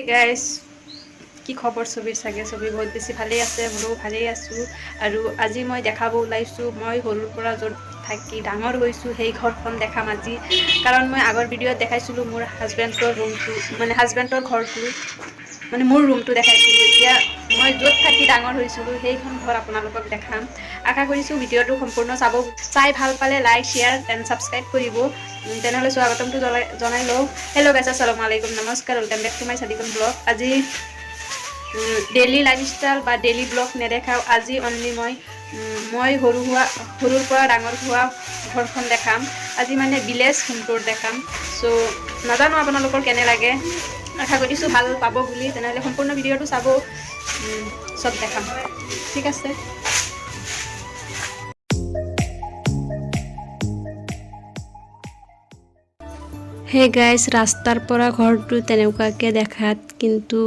Guys, কি খবৰ চবেই? চাগে চবেই বহুত বেছি ভালেই আছে। মোৰো ভালেই আছোঁ। আৰু আজি মই দেখাব ওলাইছোঁ, মই সৰুৰ পৰা য'ত থাকি ডাঙৰ হৈছোঁ, সেই ঘৰখন দেখাম আজি। কাৰণ মই আগৰ ভিডিঅ'ত দেখাইছিলোঁ মোৰ হাজবেণ্ডৰ ৰুমটো, মানে হাজবেণ্ডৰ ঘৰটো, মানে মোৰ ৰুমটো দেখাইছিলোঁ। এতিয়া মই য'ত থাকি ডাঙৰ হৈছিলোঁ, সেইখন ঘৰ আপোনালোকক দেখাম। আশা কৰিছোঁ ভিডিঅ'টো সম্পূৰ্ণ চাব। চাই ভাল পালে লাইক, শ্বেয়াৰ এণ্ড ছাবস্ক্ৰাইব কৰিব। তেনেহ'লে স্বাগতমটো জনাই লওঁ। হেল্ল' গাইছ, আসসালামু আলাইকুম, নমস্কাৰ, welcome back to my Sadikon vlog. আজি ডেইলি লাইফষ্টাইল বা ডেইলি ব্লগ নেদেখাওঁ। আজি অনলি মই সৰুৰ পৰা ডাঙৰ হোৱা ঘৰখন দেখাম। আজি মানে ভিলেজ হোম টুৰ দেখাম। চ' নাজানো আপোনালোকৰ কেনে লাগে, আশা কৰিছোঁ ভাল পাব বুলি। তেনেহ'লে সম্পূৰ্ণ ভিডিঅ'টো চাব, চব দেখাম। ঠিক আছে। হে গাইজ, ৰাস্তাৰ পৰা ঘৰটো তেনেকুৱাকৈ দেখাত, কিন্তু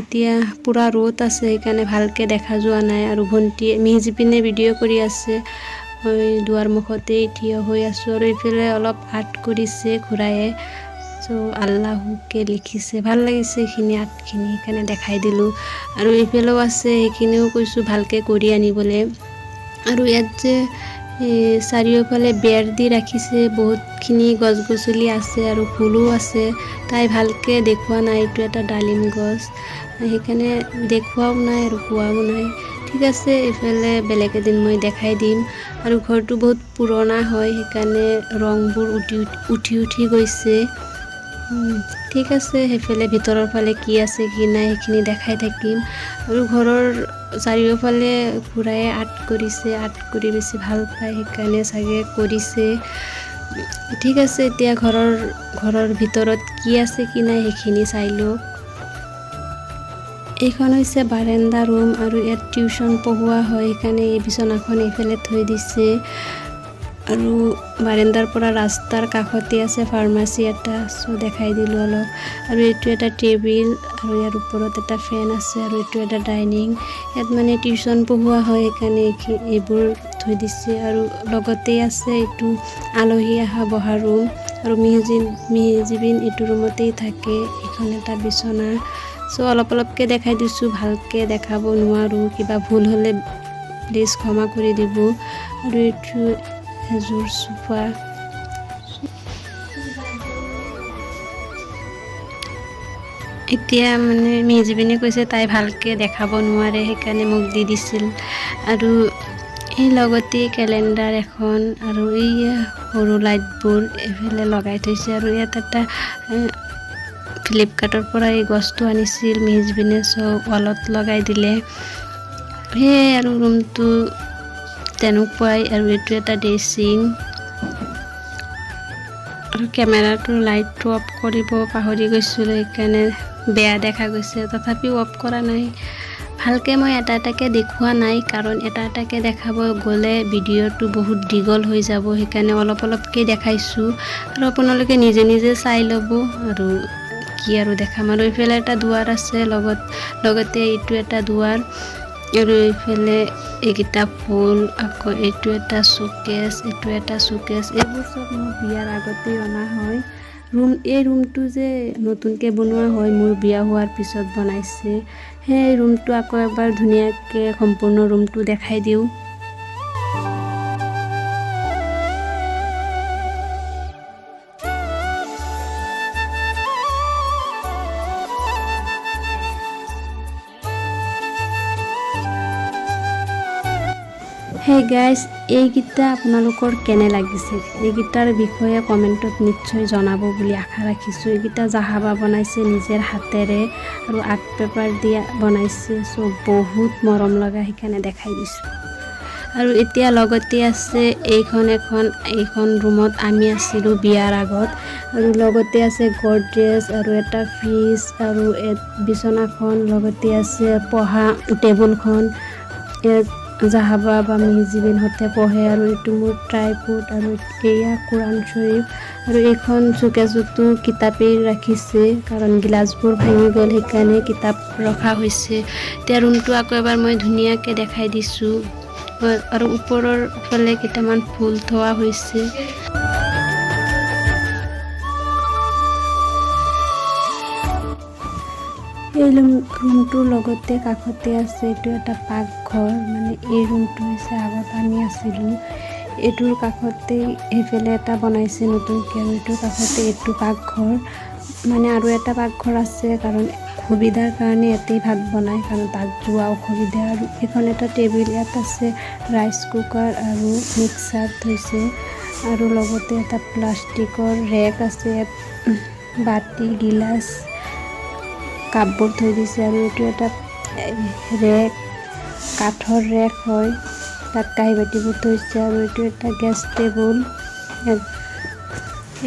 এতিয়া পূৰা ৰ'দ আছে, সেইকাৰণে ভালকৈ দেখা যোৱা নাই। আৰু ভণ্টিয়ে মিহিজিপিনে ভিডিঅ' কৰি আছে, মই দুৱাৰ মুখতেই থিয় হৈ আছোঁ। আৰু এইফালে অলপ আৰ্ট কৰিছে খুৰায়ে, চ' আল্লাহুকে লিখিছে। ভাল লাগিছে এইখিনি আৰ্টখিনি, সেইকাৰণে দেখাই দিলোঁ। আৰু এইফালেও আছে, সেইখিনিও কৈছোঁ ভালকৈ কৰি আনিবলৈ। আৰু ইয়াত যে এই চাৰিওফালে বেৰ দি ৰাখিছে, বহুতখিনি গছ গছনি আছে আৰু ফুলো আছে। তাই ভালকৈ দেখুওৱা নাই। এইটো এটা ডালিম গছ, সেইকাৰণে দেখুৱাও নাই আৰু কোৱাও নাই। ঠিক আছে, এইফালে বেলেগ এদিন মই দেখাই দিম। আৰু ঘৰটো বহুত পুৰণা হয়, সেইকাৰণে ৰংবোৰ উঠি উঠি উঠি গৈছে। ঠিক আছে, সেইফালে ভিতৰৰ ফালে কি আছে কি নাই, সেইখিনি দেখাই থাকিম। আৰু ঘৰৰ চাৰিওফালে খুৰায়ে আৰ্ট কৰিছে। আৰ্ট কৰি বেছি ভাল পায়, সেইকাৰণে চাগে কৰিছে। ঠিক আছে, এতিয়া ঘৰৰ ভিতৰত কি আছে কি নাই, সেইখিনি চাই লওক। এইখন হৈছে বাৰেণ্ডা ৰুম আৰু ইয়াত টিউশ্যন পঢ়োৱা হয়, সেইকাৰণে এই বিচনাখন এইফালে থৈ দিছে। আৰু বাৰেণ্ডাৰ পৰা ৰাস্তাৰ কাষতে আছে ফাৰ্মাচী এটা, চ' দেখাই দিলোঁ অলপ। আৰু এইটো এটা টেবিল আৰু ইয়াৰ ওপৰত এটা ফেন আছে। আৰু এইটো এটা ডাইনিং। ইয়াত মানে টিউশ্যন পঢ়োৱা হয়, সেইকাৰণে এইবোৰ থৈ দিছে। আৰু লগতে আছে এইটো আলহী অহা বহা ৰুম আৰু মিহিজিবিন এইটো ৰুমতেই থাকে। এইখন এটা বিচনা। চ' অলপ অলপকৈ দেখাই দিছোঁ, ভালকৈ দেখাব নোৱাৰোঁ। কিবা ভুল হ'লে প্লিজ ক্ষমা কৰি দিব। আৰু এইটো এযোৰ চোফা। এতিয়া মানে মিহিজিবিনে কৈছে তাই ভালকৈ দেখাব নোৱাৰে, সেইকাৰণে মোক দি দিছিল। আৰু এই লগতে কেলেণ্ডাৰ এখন আৰু এই সৰু লাইটবোৰ এইফালে লগাই থৈছে। আৰু ইয়াত এটা ফ্লিপকাৰ্টৰ পৰা এই গছটো আনিছিল মিহিজিবিনে, চ' ৱালত লগাই দিলে। সেয়াই আৰু ৰুমটো তেনেকুৱাই। আৰু এইটো এটা ড্ৰেছিং। আৰু কেমেৰাটোৰ লাইটটো অফ কৰিব পাহৰি গৈছিলোঁ, সেইকাৰণে বেয়া দেখা গৈছে। তথাপিও অফ কৰা নাই। ভালকৈ মই এটা এটাকৈ দেখুওৱা নাই, কাৰণ এটা এটাকৈ দেখাব গ'লে ভিডিঅ'টো বহুত দীঘল হৈ যাব। সেইকাৰণে অলপ অলপকৈ দেখাইছোঁ আৰু আপোনালোকে নিজে নিজে চাই ল'ব। আৰু কি আৰু দেখাম? আৰু এইফালে এটা দুৱাৰ আছে, লগতে এইটো এটা দুৱাৰ। আৰু এইফালে এইকেইটা ফুল, আকৌ এইটো এটা শ্ব'কেছ, এইটো এটা শ্ব'কেছ। এইবোৰ চব মোৰ বিয়াৰ আগতেই অনা হয়। এই ৰুমটো যে নতুনকৈ বনোৱা হয়, মোৰ বিয়া হোৱাৰ পিছত বনাইছে। সেই ৰুমটো আকৌ এবাৰ ধুনীয়াকৈ সম্পূৰ্ণ ৰুমটো দেখাই দিওঁ। হে গাইজ, এইকেইটা আপোনালোকৰ কেনে লাগিছে, এইকেইটাৰ বিষয়ে কমেণ্টত নিশ্চয় জনাব বুলি আশা ৰাখিছোঁ। এইকেইটা জাহাবা বনাইছে নিজৰ হাতেৰে আৰু আৰ্ট পেপাৰ দিয়া বনাইছে। চ' বহুত মৰম লগা, সেইকাৰণে দেখাই দিছোঁ। আৰু এতিয়া লগতে আছে এইখন এখন, এইখন ৰুমত আমি আছিলোঁ বিয়াৰ আগত। আৰু লগতে আছে গডৰেজ আৰু এটা ফ্ৰিজ আৰু বিচনাখন, লগতে আছে পঢ়া টেবুলখন। ইয়াত জাহাবা বা মিহিজিবিনহঁতে পঢ়ে। আৰু এইটো মোৰ ট্ৰাইপড আৰু এয়া কোৰাণ শ্বৰীফ। আৰু এইখন চুকেজতো কিতাপেই ৰাখিছে, কাৰণ গিলাচবোৰ ভাঙি গ'ল, সেইকাৰণে কিতাপ ৰখা হৈছে। এতিয়া ৰুমটো আকৌ এবাৰ মই ধুনীয়াকৈ দেখাই দিছোঁ। আৰু ওপৰৰ ফালে কেইটামান ফুল থোৱা হৈছে। এই ৰুমটোৰ লগতে কাষতে আছে এইটো এটা পাকঘৰ। মানে এই ৰুমটো হৈছে আগত আমি আছিলোঁ। এইটোৰ কাষতেই সেইফালে এটা বনাইছে নতুনকৈ আৰু এইটোৰ কাষতে এইটো পাকঘৰ। মানে আৰু এটা পাকঘৰ আছে, কাৰণ সুবিধাৰ কাৰণে ইয়াতেই ভাত বনায়, কাৰণ তাত যোৱা অসুবিধা। আৰু এইখন এটা টেবুল, ইয়াত আছে ৰাইচ কুকাৰ আৰু মিক্সাৰ থৈছে আৰু লগতে এটা প্লাষ্টিকৰ ৰেক আছে। ইয়াত বাতি, গিলাচ, কাপবোৰ থৈ দিছে। আৰু এইটো এটা ৰেক, কাঠৰ ৰেক হয়, তাত কাঁহী বাতিবোৰ থৈছে। আৰু এইটো এটা গেছ টেবুল,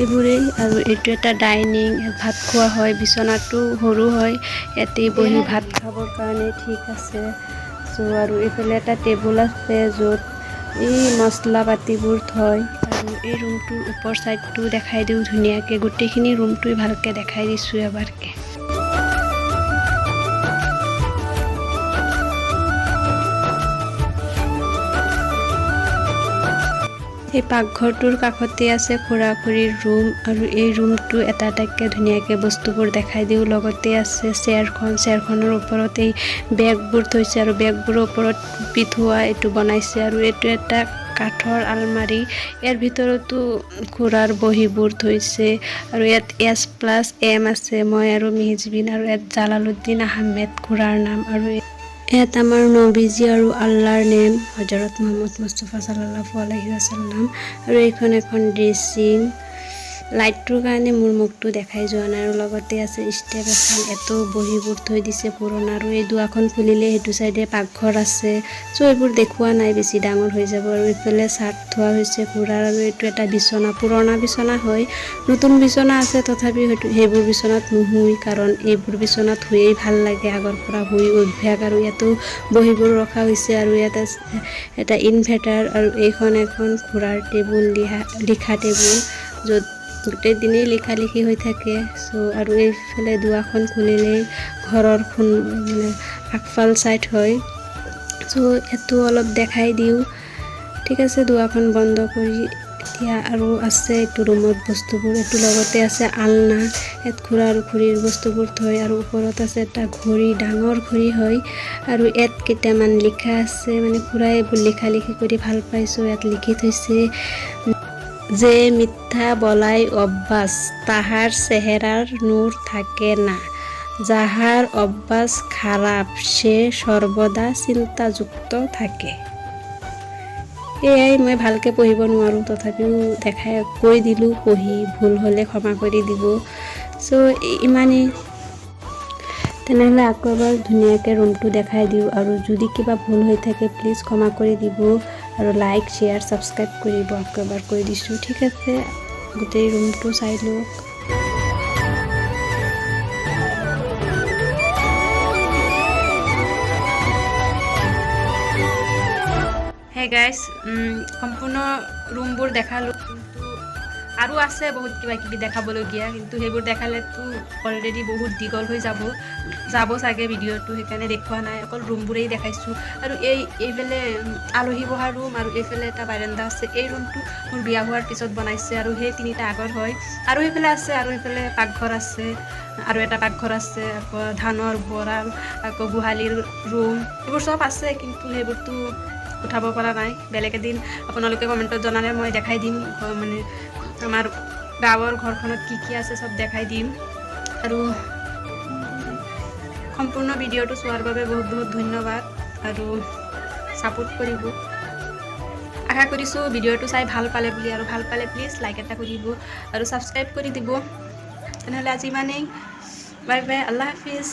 এইবোৰেই। আৰু এইটো এটা ডাইনিং, ইয়াত ভাত খোৱা হয়। বিচনাটো সৰু হয়, ইয়াতেই বহি ভাত খাবৰ কাৰণে ঠিক আছে। চ' আৰু এইফালে এটা টেবুল আছে, য'ত এই মছলা পাতিবোৰ থয়। আৰু এই ৰুমটোৰ ওপৰ ছাইডটো দেখাই দিওঁ ধুনীয়াকৈ। গোটেইখিনি ৰুমটোৱে ভালকৈ দেখাই দিছোঁ এবাৰকৈ। এই পাকঘৰটোৰ কাষতে আছে খুৰা খুৰীৰ ৰুম। আৰু এই ৰুমটো এটা এটাকৈ ধুনীয়াকৈ বস্তুবোৰ দেখাই দিওঁ। লগতে আছে চেয়াৰখন, চেয়াৰখনৰ ওপৰত এই বেগবোৰ থৈছে আৰু বেগবোৰৰ ওপৰত টুপি থোৱা এইটো বনাইছে। আৰু এইটো এটা কাঠৰ আলমাৰি, ইয়াৰ ভিতৰতো খুৰাৰ বহীবোৰ থৈছে। আৰু ইয়াত এছ প্লাছ এম আছে, মই আৰু মেহজবিন। আৰু ইয়াত জালালুদ্দিন আহমেদ খুৰাৰ নাম। আৰু ইয়াত আমাৰ নবীজী আৰু আল্লাহৰ নেম, হজৰত মহম্মদ মুস্তফা চাল্লাল্লাহু আলাইহি ৱাচাল্লাম। আৰু এইখন এখন ড্ৰেছিং। লাইটটোৰ কাৰণে মোৰ মুখটো দেখাই যোৱা নাই। আৰু লগতে আছে ষ্টেপ এখন, ইয়াতো বহীবোৰ থৈ দিছে পুৰণা। আৰু এই দুৱাৰখন খুলিলে সেইটো চাইডে পাকঘৰ আছে। চ' এইবোৰ দেখুওৱা নাই, বেছি ডাঙৰ হৈ যাব। আৰু এইফালে চাৰ্ট থোৱা হৈছে খুৰাৰ। আৰু এইটো এটা বিচনা, পুৰণা বিচনা হয়। নতুন বিচনা আছে, তথাপিও সেইবোৰ বিচনাত নুশুই, কাৰণ এইবোৰ বিচনাত শুয়েই ভাল লাগে, আগৰ পৰা শুই অভ্যাস। আৰু ইয়াতো বহীবোৰ ৰখা হৈছে। আৰু ইয়াত আছে এটা ইনভাৰ্টাৰ। আৰু এইখন এখন খুৰাৰ টেবুল, লিখা টেবুল, য'ত গোটেই দিনেই লিখা লিখি হৈ থাকে। চ' আৰু এইফালে দুৱাৰখন খুলিলেই ঘৰৰ মানে আগফাল চাইড হয়। চ' ইয়াতো অলপ দেখাই দিওঁ। ঠিক আছে, দুৱাৰখন বন্ধ কৰি এতিয়া আৰু আছে এইটো ৰুমত বস্তুবোৰ। এইটো লগতে আছে আলনা, ইয়াত খুৰা আৰু খুৰীৰ বস্তুবোৰ থয়। আৰু ওপৰত আছে এটা ঘড়ী, ডাঙৰ ঘড়ী হয়। আৰু ইয়াত কেইটামান লিখা আছে, মানে খুৰাই এইবোৰ লিখা লিখি কৰি ভাল পাইছোঁ, ইয়াত লিখি থৈছে। যে মিথ্যা বলায় অভ্যাস, তাহাৰ চেহাৰাৰ নূৰ থাকে না। যাহাৰ অভ্যাস খাৰাপ, সে সৰ্বদা চিন্তাযুক্ত থাকে। এয়াই, মই ভালকৈ পঢ়িব নোৱাৰোঁ, তথাপিও দেখাই কৈ দিলোঁ পঢ়ি। ভুল হ'লে ক্ষমা কৰি দিব। চ' ইমানেই। তেনেহ'লে আকৌ এবাৰ ধুনীয়াকৈ ৰুমটো দেখাই দিওঁ। আৰু যদি কিবা ভুল হৈ থাকে, প্লিজ ক্ষমা কৰি দিব আৰু লাইক, শ্বেয়াৰ, ছাবস্ক্ৰাইব কৰিব। আকৌ এবাৰ কৈ দিছোঁ। ঠিক আছে, গোটেই ৰুমটো চাই লওক। হে গাইছ, সম্পূৰ্ণ ৰুমবোৰ দেখালোঁ, কিন্তু আৰু আছে বহুত কিবা কিবি দেখাবলগীয়া। কিন্তু সেইবোৰ দেখালেতো অলৰেডি বহুত দীঘল হৈ যাব যাব চাগে ভিডিঅ'টো, সেইকাৰণে দেখুওৱা নাই, অকল ৰুমবোৰেই দেখাইছোঁ। আৰু এইফালে আলহী বহা ৰুম আৰু এইফালে এটা বাৰাণ্ডা আছে। এই ৰুমটো মোৰ বিয়া হোৱাৰ পিছত বনাইছে আৰু সেই তিনিটা আগৰ হয়। আৰু সেইফালে আছে, আৰু সেইফালে পাকঘৰ আছে, আৰু এটা পাকঘৰ আছে, আকৌ ধানৰ ভঁৰাল, আকৌ গোহালিৰ ৰুম, এইবোৰ চব আছে। কিন্তু সেইবোৰতো উঠাব পৰা নাই। বেলেগ এদিন আপোনালোকে কমেণ্টত জনালে মই দেখাই দিম, মানে আমাৰ গাঁৱৰ ঘৰখনত কি কি আছে চব দেখাই দিম। আৰু সম্পূৰ্ণ ভিডিঅ'টো চোৱাৰ বাবে বহুত বহুত ধন্যবাদ আৰু ছাপোৰ্ট কৰিব। আশা কৰিছোঁ ভিডিঅ'টো চাই ভাল পালে বুলি। আৰু ভাল পালে প্লিজ লাইক এটা কৰিব আৰু ছাবস্ক্ৰাইব কৰি দিব। তেনেহ'লে আজি ইমানেই। Bye bye, Allah Hafiz.